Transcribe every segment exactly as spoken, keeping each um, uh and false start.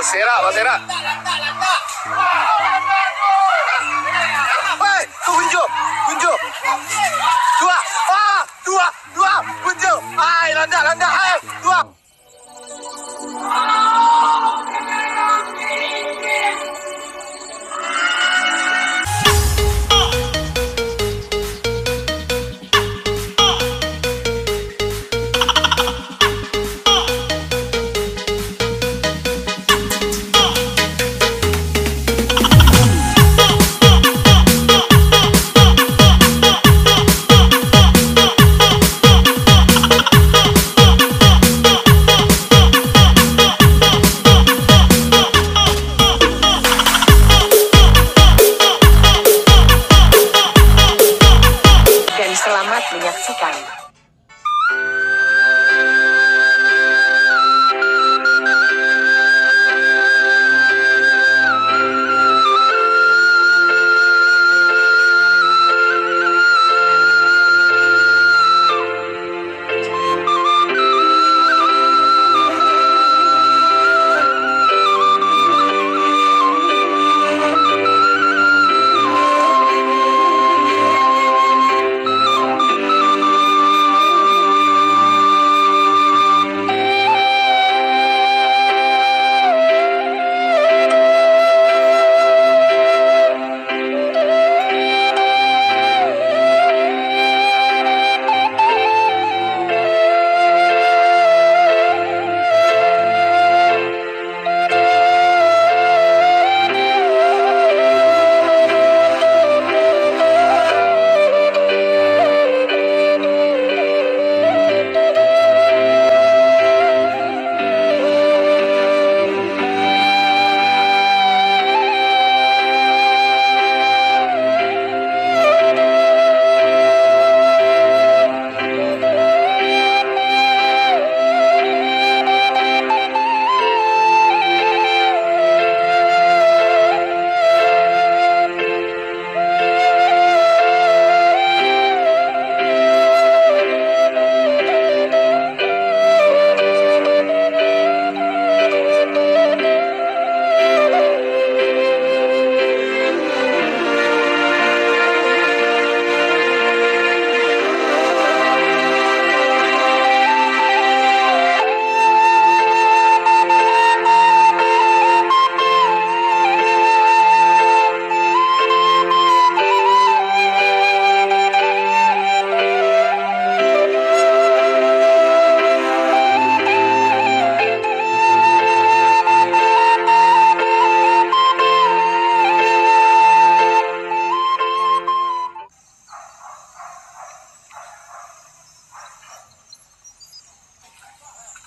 Serak, Bang, serak. Hei, kunjo, kunjo. Dua, ah, dua, dua, kunjo. Ai, landak, landak, ai, dua. Dan selamat menyaksikan.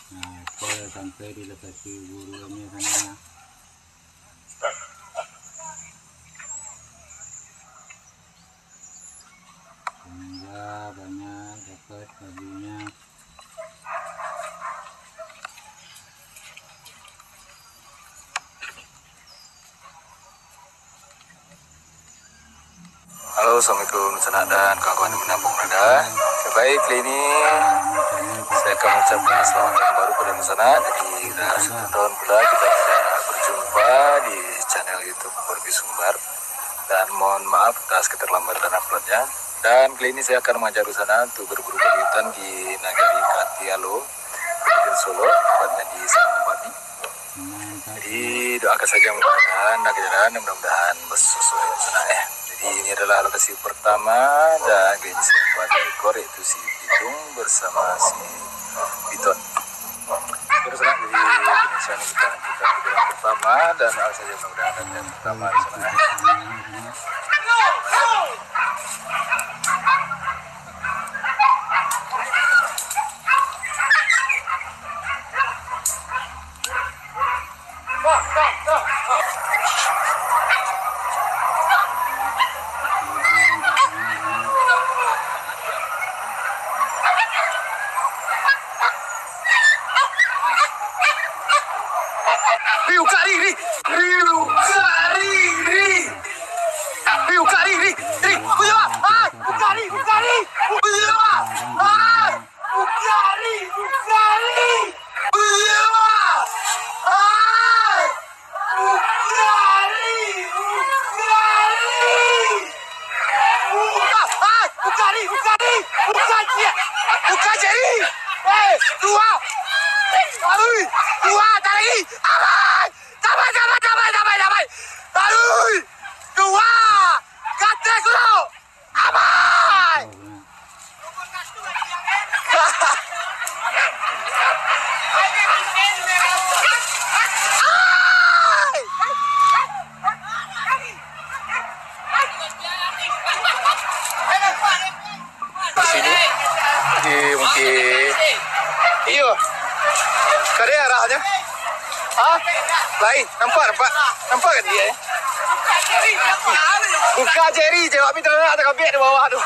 Nah, sampai di lokasi gurunyo sana. Semoga banyak dapat baginya. Halo, assalamualaikum, sanak dan kawan-kawan yang menampung berada. Baik, kali ini saya akan mengucapkan selamat tahun baru kepada sanak. Jadi, dah satu tahun pula kita tidak berjumpa di channel YouTube Borbi Sumbar. Dan mohon maaf atas keterlambatan uploadnya. Dan kali ini saya akan mengajak sanak untuk berburu babi hutan di Nagari Katialo, Kabupaten Solok, tepatnya di Sanang Bami. Jadi, doakan saja mudah-mudahan, dan kejadian mudah-mudahan bersesuai sanak, eh. Jadi, ini adalah lokasi pertama, dan kali ini saya membawa dua ekor, yaitu si Pitung bersama si Piton. Terus sanak, jadi ini saya kita nantikan video yang pertama, dan doakan saja mudah-mudahan ada yang pertama di sana, eh. Riu kari, ri, riu kari, ri. Riu kari, ri, ri. Kuyawa, ai, bukari, bukari. Kuyawa, ai, bukari, bukari. Kuyawa, ai. Aja. Ha? Lain. Nampak, nampak. Nampak kan dia, eh? Buka jari je, tapi ternak tak kabek di bawah tu.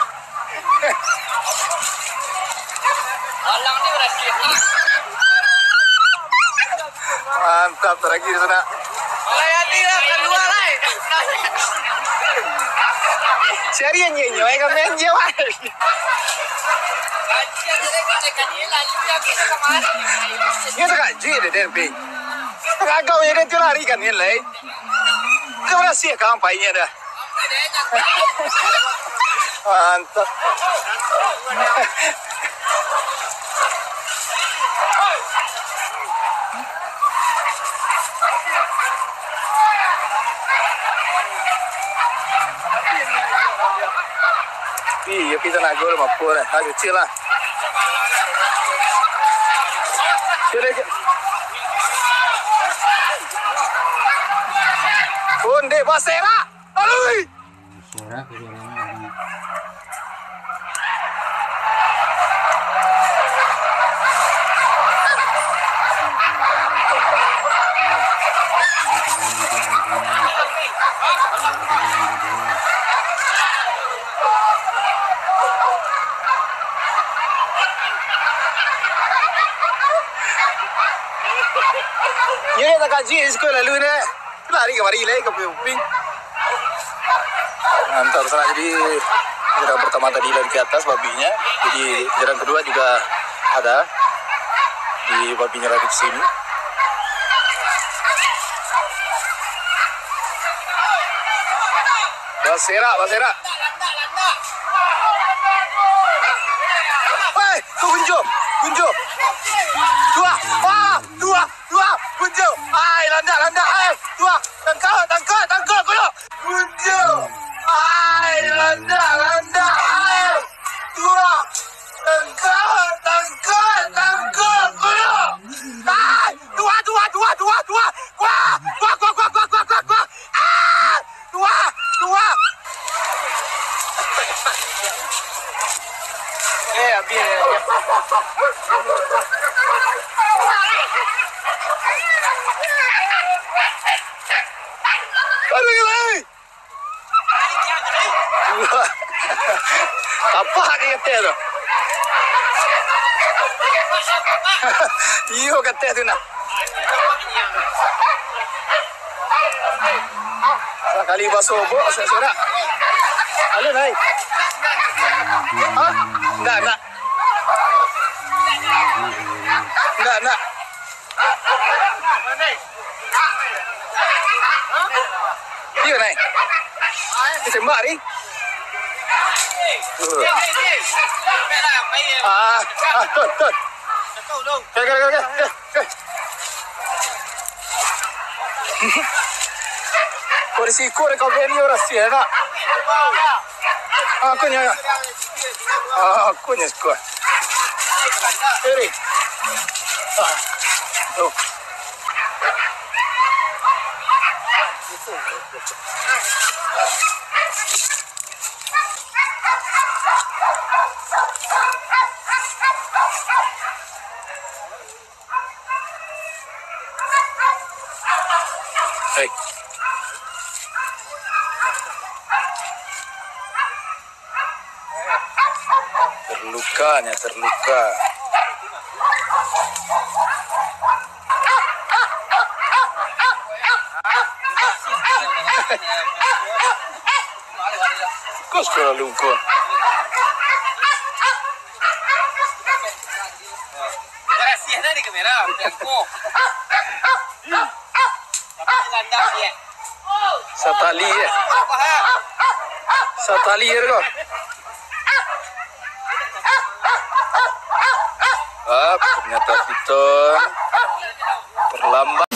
Mantap, teragi di sana. Kalau yang ni lah, keluar, lai. Cari yang nyenyoi, kami yang jawab. Dia sakajik deh, Den, Pi. Kagau je, Den, tu lari kan, ni, lai. Dia berhasil kan, painnya dah. Mantap. Iyo, kita nak gol, mampu lah. Ah, kecil lah. Kira, kira. Onde, baserak. Alui. Suara, suara. Iyo, takajik di siko lalu ni. Lari kamari lai ka Upin. Mantap sanak, jadi jajaran pertama tadi lari ke atas babinya. Jadi jajaran kedua juga ada di babinya lari ke sini. Baserak, baserak. Hei, tu kunjo, kunjo. Tuah, ah, tuah. Tuah, kunjo. Ai, landak, landak, ai. Tuah, tangkap, tangkap, tangkap, kunjo. Kunjo. Ai, landak, landak, ai. Tuah, tangkap, tangkap, tangkap, kunjo. Ai, tuah, tuah, tuah, tuah, tuah. Kuah, kuah, kuah. Ah! Tuah! Tuah! Eh, habis, habis. Aduh, gila, eh. Tapak ka ateh tu. Iyo, ka ateh tu nah. Sakali basobok, serak-serak. Alun, ai. Ha? Ndak, ndak. Ndak, ndak. Iyo, nai. Ditembak, ni. Ah, ah, tut, tut. Oke, oke, oke, oke, oke. Kau risiko dek kau ni orang sia, nak. Aku nya. Aku nya sekuat. Eri. Ah. Tuh. Hei. Terluka, nya terluka. Kos terlalu kos. Berasih dah di kamera, tengok. Tapi landak, ya. Satali, ya. Satali, ya, ko. Ah, ternyata piton terlambat.